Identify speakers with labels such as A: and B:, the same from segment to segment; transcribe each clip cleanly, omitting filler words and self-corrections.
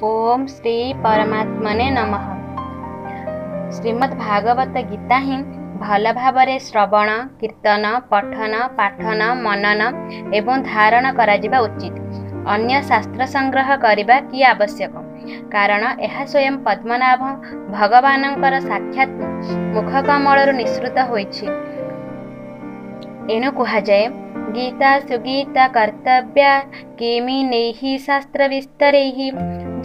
A: ଓମ୍ ଶ୍ରୀ ପରମାତ୍ମନେ ନମଃ। ଶ୍ରୀମଦ୍ ଭାଗବତ ଗୀତା ହିଁ ଭଲ ଭାବରେ ଶ୍ରବଣ, କୀର୍ତ୍ତନ, ପଠନ, ପାଠନ, ମନନ ଏବଂ ଧାରଣ କରାଯିବା ଉଚିତ। ଅନ୍ୟ ଶାସ୍ତ୍ର ସଂଗ୍ରହ କରିବା କି ଆବଶ୍ୟକ? କାରଣ ଏହା ସ୍ୱୟଂ ପଦ୍ମନାଭ ଭଗବାନଙ୍କର ସାକ୍ଷାତ ମୁଖକମଳରୁ ନିଃସୃତ ହୋଇଛି। ଏଣୁ କୁହାଯାଏ, ଗୀତା ସୁଗୀତା କର୍ତ୍ତବ୍ୟା କିମିନୈଃ ଶାସ୍ତ୍ର ବିସ୍ତରୈଃ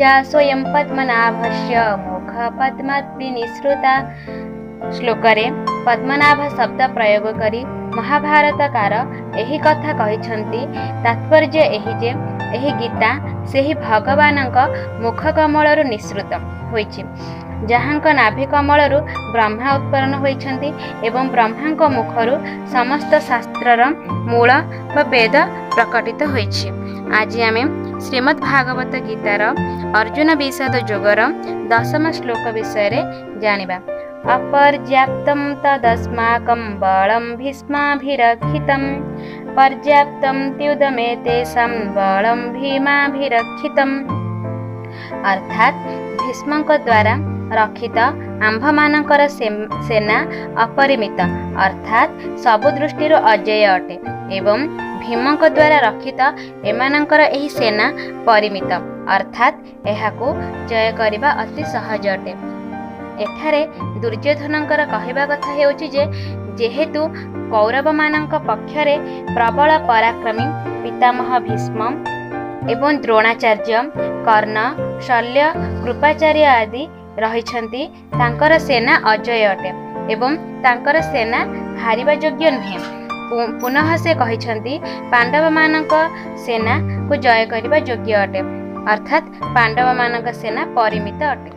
A: ଯା ସ୍ୱୟଂ ପଦ୍ମନାଭସ୍ୟ ମୁଖ ପଦ୍ମାତ୍ ବିନିସୃତା। ଶ୍ଲୋକରେ ପଦ୍ମନାଭ ଶବ୍ଦ ପ୍ରୟୋଗ କରି ମହାଭାରତକାର ଏହି କଥା କହିଛନ୍ତି। ତାତ୍ପର୍ଯ୍ୟ ଏହି ଯେ ଏହି ଗୀତା ସେହି ଭଗବାନଙ୍କ ମୁଖକମଳରୁ ନିଃସୃତ ହୋଇଛି, ଯାହାଙ୍କ ନାଭିକମଳରୁ ବ୍ରହ୍ମା ଉତ୍ପନ୍ନ ହୋଇଛନ୍ତି ଏବଂ ବ୍ରହ୍ମାଙ୍କ ମୁଖରୁ ସମସ୍ତ ଶାସ୍ତ୍ରର ମୂଳ ବା ବେଦ ପ୍ରକଟିତ ହୋଇଛି। ଆଜି ଆମେ ଶ୍ରୀମଦ୍ ଭାଗବତ ଗୀତାର ଅର୍ଜୁନ ବିଷାଦ ଯୋଗର ଦଶମ ଶ୍ଲୋକ ବିଷୟରେ ଜାଣିବା। ଅପର୍ଯ୍ୟାପ୍ତಂ ତଦସ୍ମାକଂ ବଳଂ ଭୀଷ୍ମାଭିରକ୍ଷିତಂ ପର୍ଯ୍ୟାପ୍ତಂ ତ୍ୟୁଦମେତେଷାଂ ବଳଂ ଭୀମାଭିରକ୍ଷିତಂ। ଅର୍ଥାତ୍ ଭୀଷ୍ମଙ୍କ ଦ୍ୱାରା ରକ୍ଷିତ ଆମ୍ଭମାନଙ୍କର ସେନା ଅପରିମିତ, ଅର୍ଥାତ୍ ସବୁ ଦୃଷ୍ଟିରୁ ଅଜେୟ ଅଟେ ଏବଂ ଭୀମଙ୍କ ଦ୍ୱାରା ରକ୍ଷିତ ଏମାନଙ୍କର ଏହି ସେନା ପରିମିତ, ଅର୍ଥାତ୍ ଏହାକୁ ଜୟ କରିବା ଅତି ସହଜ ଅଟେ। ଏଠାରେ ଦୁର୍ଯ୍ୟୋଧନଙ୍କର କହିବା କଥା ହେଉଛି ଯେ ଯେହେତୁ କୌରବମାନଙ୍କ ପକ୍ଷରେ ପ୍ରବଳ ପରାକ୍ରମୀ ପିତାମହ ଭୀଷ୍ମ ଏବଂ ଦ୍ରୋଣାଚାର୍ଯ୍ୟ, କର୍ଣ୍ଣ, ଶଲ୍ୟ, କୃପାଚାର୍ଯ୍ୟ ଆଦି ରହିଛନ୍ତି, ତାଙ୍କର ସେନା ଅଜୟ ଅଟେ ଏବଂ ତାଙ୍କର ସେନା ହାରିବା ଯୋଗ୍ୟ ନୁହେଁ। ପୁନଃ ସେ କହିଛନ୍ତି ପାଣ୍ଡବମାନଙ୍କ ସେନାକୁ ଜୟ କରିବା ଯୋଗ୍ୟ ଅଟେ, ଅର୍ଥାତ୍ ପାଣ୍ଡବମାନଙ୍କ ସେନା ପରିମିତ ଅଟେ।